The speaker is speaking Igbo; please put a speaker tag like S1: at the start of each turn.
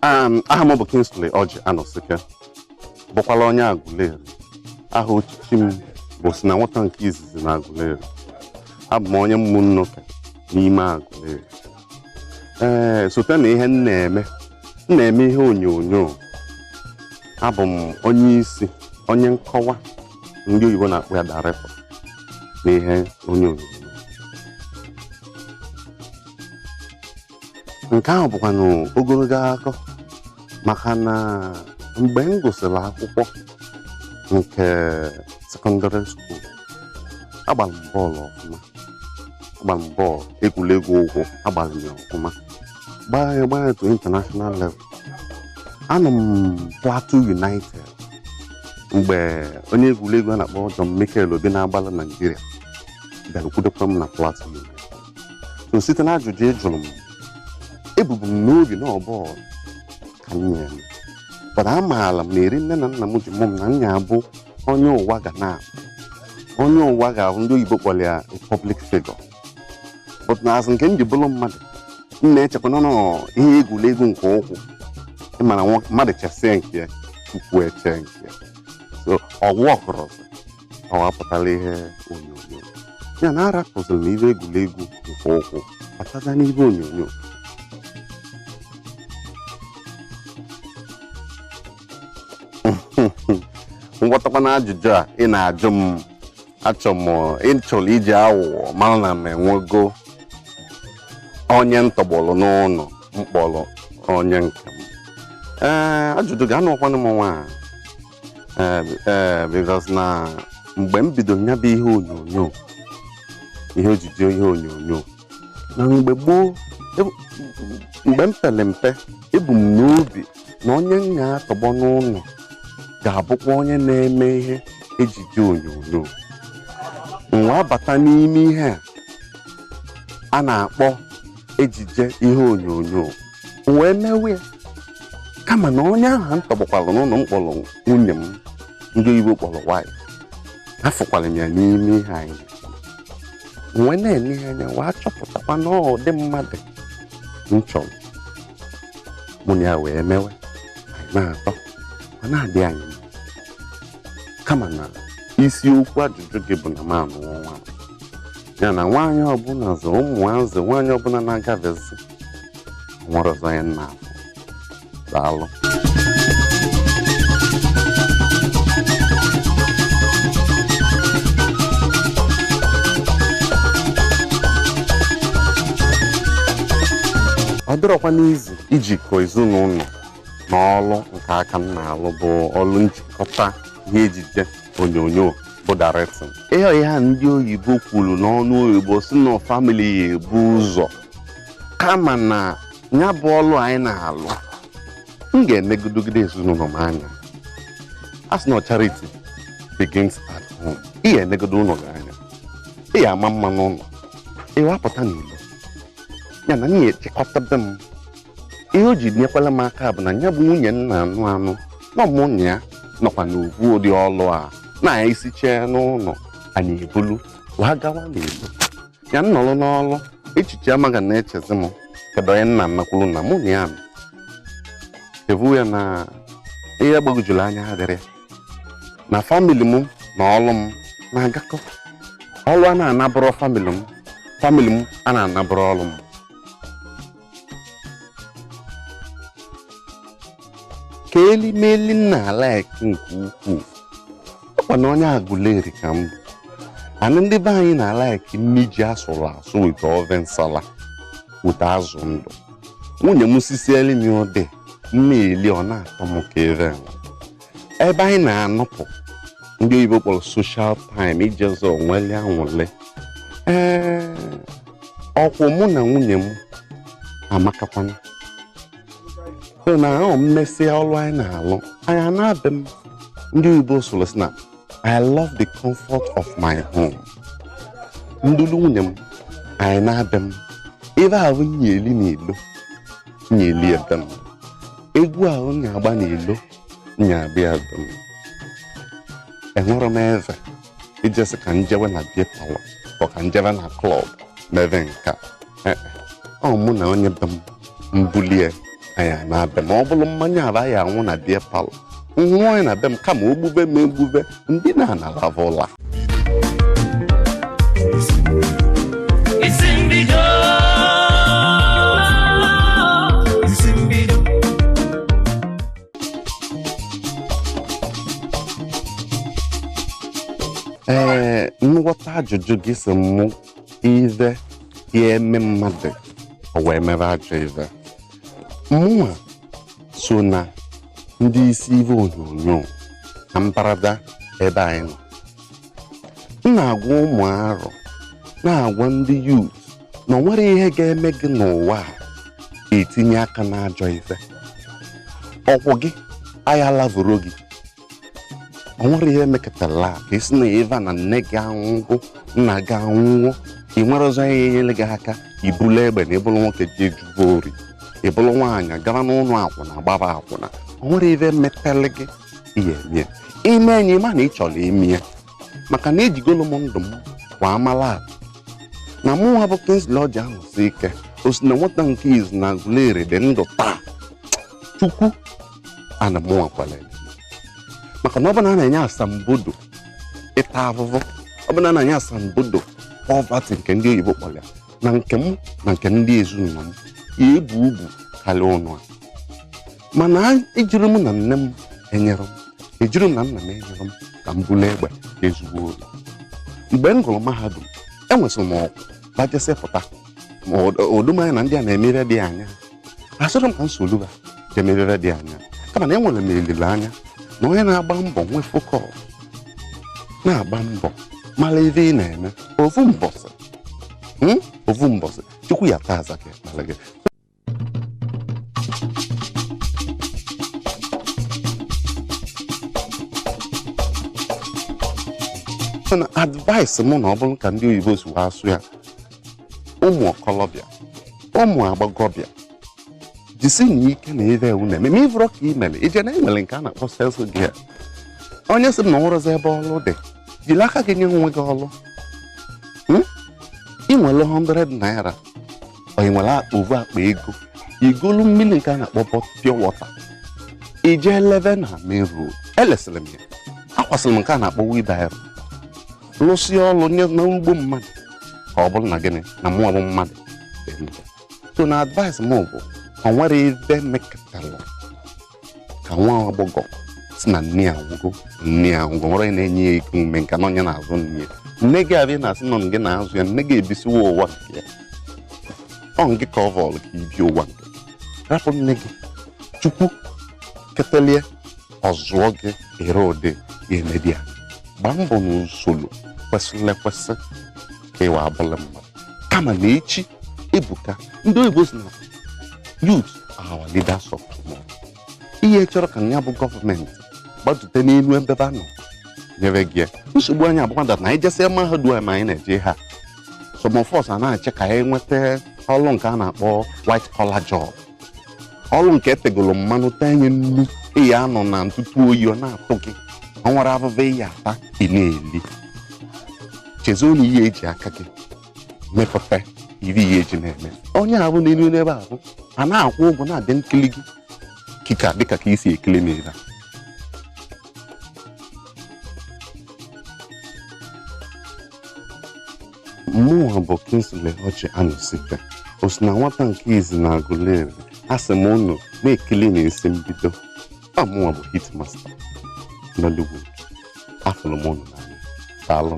S1: Aha m bụ Kingsley Orji Anosike, bụkwala onye Aguleri. Aha ochichi m bụ si na nwata nke izizi na Aguleri. Abụ m onye Ụmụnnoke n'ime Aguleri. Ee, sote na ihe m na-eme, m na-eme ihe onyonyo. Abụ m onye isi, onye nkọwa, ndị oyibo na-akpọ ya director n'ihe onyonyo. Nke ahụ bụkwanụ ogologo akọ, maka na mgbe m gụsịrị akwụkwọ nke secondary school, agbara m bọọlụ ọfụma. Agbara m bọọlụ egwuregwu ụkwụ, agbara m ya ọfụma, gbaa ya, gbaa ya to international level. Anọ m Plateau United mgbe onye egwuregwu a na-akpọ John Mikel Obi na-agbala Naijiria bịara kwudokwa m na Plateau United. So site na ajụjụ ị jụrụ m, ebubu m n'obi na ọ bọọlụ ka m na-eme, but amaala m na eri nne na nna m ji mụ m na nya abụ onye ụwa ga na onye ụwa ga-abụ, ndị oyibo kpọrọ ya a public figure. But na azụ nke m ji bụrụ mmadụ, m na-echekwa na nọ ihe egwuregwu nke ụkwụ. Ịmara mmadụ chesie nke ya, Chukwu eche nke ya. So ọgwụ ọkụrọzi ọ apụtala ihe onyonyo ya na arapụziri m ihe egwuregwu nke ụkwụ, bataza n'ihe onyonyo. Nghọtakwa na ajụjụ a ị na-ajụ m, achọ m ịchọrọ iji aghụghọ mara na m enwego onye ntọgbọrọ n'ụlọ mkpọrọ onye nke m. Ee, ajụjụ ga-anọkwanụ m nwaanyị. Ee, because na mgbe m bidoro ya bụ ihe onyonyo, ihe ojiji ihe onyonyo na mgbe gboo, mgbe m pere mpe, ebu m n'obi na onye m ga-atọgbọ n'ụlọ ga-abụkwa onye na-eme ihe ejije onyonyo. Nwa bata n'ime ihe a na-akpọ ejije ihe onyonyo wee mewe ya, kama na onye ahụ m tọgbọkwara n'ụlọ m kpọrọ nwunye m, ndị oyibo kpọrọ wife, afụkwara m ya n'ime ihe anyị wee na-ene ihe anya, wee chọpụtakwa na ọ dị mmadụ m chọrọ mụ na ya wee mewe. Anyị na-atọ, ọ na-adị anyị mma. Kama na isiokwu ajụjụ gị bụ na m anụwo nwaanyị, ya na nwaanyị ọbụla zụ ụmụazị, nwaanyị ọbụla na-agabezi nwere ọzọ onye nna afụ. Daalụ. Ọ dịrọkwa n'izu ijikọ ezinụlọ na ọlụ nke aka m na-alụ, bụ ọlụ njikọta ihe ejije onyonyo bụ directing. Ihe a ndị oyibo kwuru n'ọnụ oyibo si na family ya ebu ụzọ, kama na ya bụ ọlụ anyị na-alụ, m ga-enegidogide ezinụlọ m anya. A sị na charity begins at home. Ị ga-enegodo ụlọ gị anya, ị ga-ama mma n'ụlọ, ị wapụta n'ilo ya na m echekọtabe m. Ihe o ji nyekwala m aka bụ na ya bụ nwunye m na-anụ anụ na mụ na ya nọkwa n'ofu ụdị ọlụ a na-esiche n'ụlọ, anyị ebulu wee gawa n'ilo ya nnọrọ n'ọlụ. Echiche amaghị na-echezi m kedu onye nna nnakwuru na mụ na ya nọ. Evu ya na ihe gbagojuru anya adịrị na family m na ọlụ m na-agakọ. Ọlụ a na-anabụrọ family m, family m a na-anabụrọ ọlụ m. Ka elimeli m na-alaiki nke ukwuu, ọkwa na onye Aguleri ka m bụ. Anụ ndị be anyị na-alaiki nni ji asụrụ asụ wite ofe nsala wite azụ ndụ. Nwunye m sisieli m ode mmeli, ọ na-atọ m ka ebe ebe anyị na-anọpụ, ndị oyibo kpọrọ social time, ije zọ onwele anwụle. Ee, ọkwụ mụ na nwunye m amakakwana. So na ahụ mmesịa ọlụ anyị na-alụ, anyị na-abịa m, ndị oyibo sụrụ sị na I love the comfort of my home. Ndulu nwunye m, anyị na-abịa m ebe ahụ nyeli n'ilo, nyeli ebe m egwu ahụ na-agba n'ilo, nya-abịa ebe m. Enwere m eze ijesi ka njewe na beer parlour ọ ka njebe na club mebe nka. Ọ mụ na onye be m mbulie. Anyị na-abịa ma ọ bụrụ mmanya aba ya anwụ na beer parlour, nwụọ ya na be m, kama ogbube m egbube ndị na-analavụla.
S2: Isi mbido. Isi mbido.
S1: Ee, nghọta ajụjụ gị si mụ ive ya eme mmadụ o wee mere ajọ ive. Mụnwa so na ndị isi ive onyonyo na mparada ebe anyị nọ. M na-agwa ụmụ arọ, na-agwa ndị youth na o nwere ihe ga-eme gị n'ụwa a etinye aka n'ajọ ife. Ọkwụ gị aya lavuro gị, o nwere ihe mekọtara ka esi na eva na nne gị anwụgo, nna gị anwụwo, ị nwere ọzọ ya enyere gị aka ibulu egbe na ịbụrụ nwoke ji ejugo ori, ịbụrụ nwaanyị gawa n'ụlọ akwụna gbaba akwụna. O nwere ife metalị gị ihe eme ime enyi ma na ị chọrọ ime ya, maka na ejigolo m ndụ m kwa amala atụ na mụnwa bụ Kingsley Orji ahụ ike o si na nwata nke izu na Aguleri dị ndụ taa. Chukwu ana mụnwa kwalere, maka na ọ bụ na a na-enye asambodo ịta ahụhụ, ọ bụ na a na-enye asambodo poverty nke ndị oyibo kpọrọ ya, na nke m na nke ndị ezinụlọ m ya ebu ubu karịa ụnụ a. Mana ejiri m na nne m enyere m, ejiri m na nna m enyere m ka m bulu egbe ezigbo ori. Mgbe m gụrụ mahadum, enwesịrị m ọkwụ bajesị pụta ma odumanya na ndị a na-emere dị anya, asịrị m ka m solu ha jee merere dị anya, kama na enwere m olileanya na onye na-agba mbọ nwee focus, na-agba mbọ mara ebe ị na-eme, ofu mbọsị, ofu mbọsị Chukwu ya taa aza ka ekpere gị. Na advice mụ na ọ bụrụ ka ndị oyibo si wee asụ ya, ụmụ okolobịa, ụmụ agbọghọbịa, jisi na ike na ebe ewu na-eme ma ịvụrụ ka ị mere ije na enwere nke a na-akpọ sales girl. Onye sị m na ọrụzi ebe ọlụ dị, jiri aka gị nye onwe gị ọlụ. Ị nwere 100 naira, ọ ị nwere akpa ovu akpa ego, igolu mmiri nke a na-akpọ pure water, ije leve na main road. Elesịrị m ya, akwasịrị m nke a na-akpọ wheelbarrow, lụsị ọlụ nye n'ugbo mmadụ, ka ọ bụrụ na gịnị na mụọ bụ mmadụ dị ndụ. So na advice m bụ, o nwere ebe mekọtara ka nwa agbọghọ si na nne ya nwụgo, nne ya nwụgo, nwere onye na-enye ya ego ume nka na onye na-azụ nne ya. Nne gị abịa na-asị nọ gị na-azụ ya, nne gị ebisiwa ụwa nke ya, ọ ngị ka ọ vọlụ ka ibi ụwa nke gị. Rapụ nne gị, Chukwu ketelie ọ zụọ gị ere ụdị ya emedi ya. Gbaa mbọ n'usoro kwesịrị ekwesị ka ịwa abụla mmadụ, kama na echi ebuka. Ndị oyibo si na youth are our leaders of tomorrow. Ihe chọrọ ka ya bụ gọọmenti gbadute n'elu ebe a nọ nyere gị ya. Nsogbu anyị abụkwa na anyị jesịa mahadum anyị ma anyị na-eje ha, some of us a na-ache ka anyị nweta ọrụ nke a na-akpọ white collar job, ọrụ nke etegolo mmanụ tenye nnu, ịya anọ na ntụtụ oyi ọ na-atụ gị, ọ nwere avụva ịya ata ị na-eli. Chezo na ihe eji aka gị mepụta iri ihe eji na-eme onye ahụ n'elu n'ebe ahụ a na-akwụ ụgwọ na-abịa nkili gị kika dịka ka isi ekele n'ebe a. Mụnwa bụ Kingsley Orji Anosike, o si na nwata nke izi na Aguleri. Asị m unu na-ekele na isi mbido. Ọ mụnwa bụ Hitmaster Nollywood. Afụrụ m unu n'anya. Daalụ.